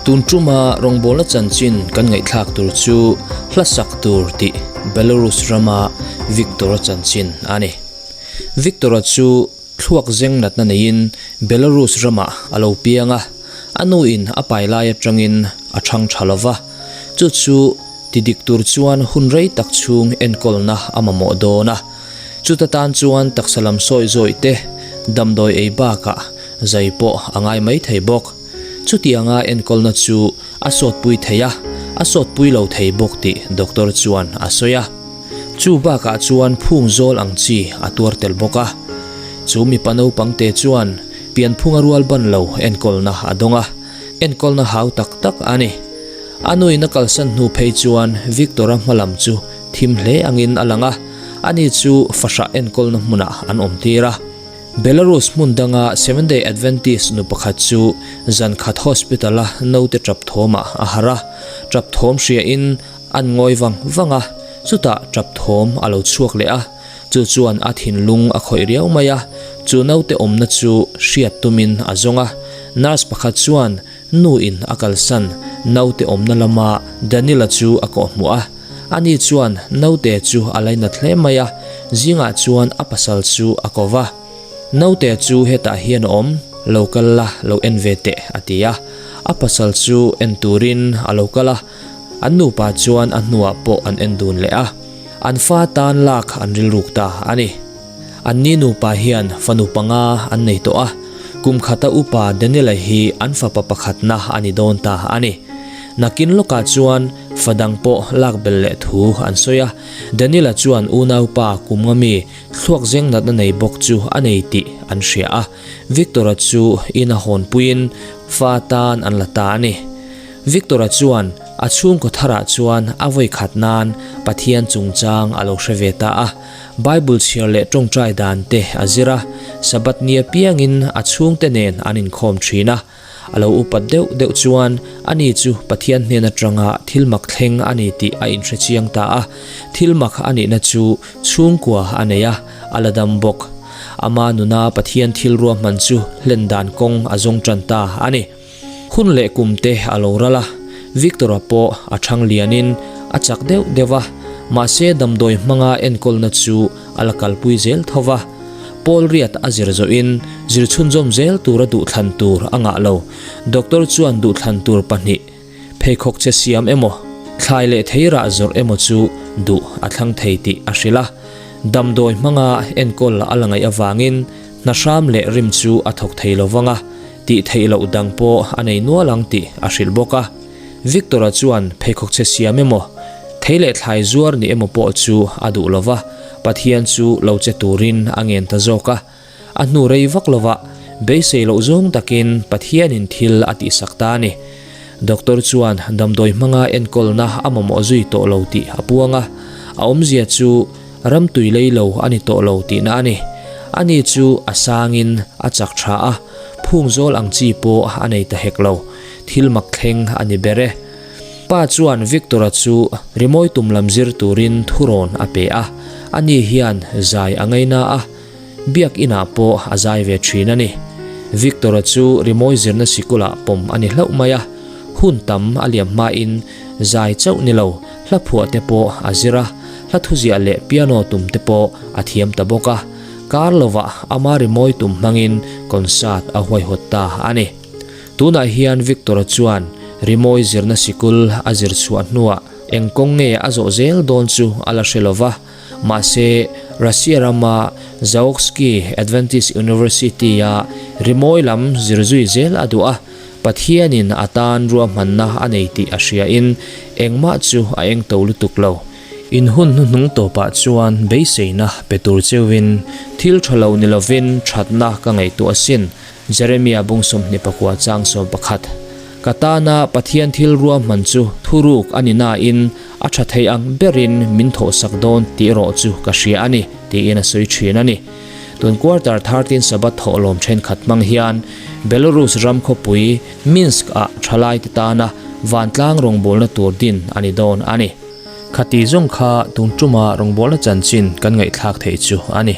Tun tuma rawngbawlna chanchin kan ngaihthlak tur chu hla sak tur tih Belarus rama Viktor-a chanchin a ni. Viktor-a chu thluak zeng natna neiin Belarus ramah a lo piang a, a nuin a pai lai atangin a chhang tha lo va, chu chu ti dik tur chuan hun rei tak chhung enkawlna a mamawh dawn a. Chuta tan chuan taksa lam sawi zawih te, damdawi ei bakah zai pawh a ngai mai thei bawk. Chutianga enkawlna chu a sawtpui thei a, a sawtpui lo thei bawk tih doctor chuan a sawi a. Chu bakah chuan phung zawl ang chi a tuar tel bawk a. Chu mipa naupang te chuan pianphunga rual ban lo enkawlna a dawng a, enkawlna hau tak tak a ni. A nuin a kalsan hnu phei chuan Victor-a hmalam chu thim hle angin a lang a, ani chu fahrah enkawlna hmunah an awm tir a. Belarus hmun danga Seventh-day Adventist nu pakhat chu zan khat hospital-a naute tap thawmah a harh a, tap thawm hriain an ngawi vang vang a, chutah tap thawm a lo chhuak leh a, chu chuan a thinlung a khawih riau mai a, chu naute awmna chu hriat tumin a zawng a, nurse pakhat chuan Nu in a kalsan naute awmna lama Daniel-a chu a kawhhmuh a, ani chuan naute chu a lainat hle mai a, zingah chuan a pasal chu a ko va. Naute chu hetah hian a awm, lo kal la, lo en ve teh, a ti a. A pasal chu en turin a lo kal a, an nupa chuan a hnuah pawh an en dun leh a, an fa tan lak an rilruk ta a ni. Anni nupa hian fanu panga an nei tawh a, kum khata upa Daniel-a hi an fapa pakhatna a ni dawn ta a ni. Nakin lawkah chuan fa dang pawh lak belh leh thu an sawi a, Daniel-a chuan unaupa kum nga mi thluak zeng natna nei bawk chu a nei tih an hria a, Victor-a chu ina hawnpuiin fa tan an la ta a ni. Victor-a chuan a chhungkaw tharah chuan a vawi khat nan Pathian chungchang a lo hre ve ta a. Bible chhiar leh tawngtai dan te a zir a, Sabbath ni apiangin a chhungte nen an inkhawm thin a. A lo upat deuh deuh chuan ani chu Pathian hnen atanga thil mak thleng a ni tih a inhre chiang ta a. Thil mak a nihna chu chhungkua a nei a, a la dam bawk. Ama nuna Pathian thil ruahman chu hlen dan kawng a zawng tan ta a ni. Hun leh kum te a lo ral a, Victor-a pawh a thang lianin a chak deuh deuh a, mahse damdawi hmanga enkawlna chu a la kalpui zel tho va. Paul riat a zir zawhin zir chhunzawm zel tura duhthlan tur a ngah lo. Doctor chuan duhthlan tur pahnih, pheikhawk che siam emaw, thlai leh thei rah zawrh emaw chu duh a thlang thei tih a hrilh a. Damdawi hmanga enkawl a la ngaih avangin hna hram leh rim chu a thawk thei lo vang a. Tih theih loh dang pawh a nei nual ang tih a hrilh bawk a. Victor-a chuan pheikhawk chhe siam emaw, thei leh thlai zuar ni emaw pawh chu a duh lo va, Pathian chu lo che turin a ngen ta zawk a. A hnu rei vak lovah beisei loh zawng takin Pathianin thil a tihsak ta a ni. Doctor chuan damdawi hmanga enkawlna a mamawh zui tawh lo tih a puang a, a awmzia chu ram tui lei lo a ni tawh lo tihna a ni. Ani chu a sangin a chak tha a, phung zawl ang chi pawh a nei ta hek lo. Thil mak thleng a ni ber e. Pa chuan Victor-a chu rimawi tum lam zir turin thurawn a pe a, ani hian zai a ngaina a, biak inah pawh a zai ve thin a ni. Victor-a chu rimawi zirna sikulah pawm a ni hlauh mai a, hun tam a liam hmain zai chauh ni lo, hla phuah te pawh a zir a, hla thuziah leh piano tum te pawh a thiam ta bawk a, kar lovah ama rimawi tum hmangin concert a huaihawt ta a ni. Tunah hian Victor-a chuan rimawi zirna sikul a zir chhuah hnuah eng kawng nge a zawh zel dawn chu a la hre lova, mahse Russia rama Zaoksky Adventist University-a rimawi lam zir zui zel a duh a, Pathianin a tan ruahmanna a nei tih a hriain engmah chu a eng to lutuk lo. In hun hnuhnung tawpah chuan beiseina pe tur cheuhin thil tha lo ni lovin thatna ka ngaihtuah asin, Jeremia bung 24 chang 11. Ka tana Pathian thil ruahman chu thuruk a ni nain a tha thei ang berin min thawhsak dawn tih erawh chu ka hria a ni, tiin a sawi thin a ni. Tun quarter 13 Sabbath thawhlawm thenkhat hmang hian Belarus ram khawpui Minsk ah thalaite tana vantlang rawngbawlna tur din a ni dawn a ni. Khati zawng kha tun tuma rawngbawlna chanchin kan ngaihthlak theih chu a ni.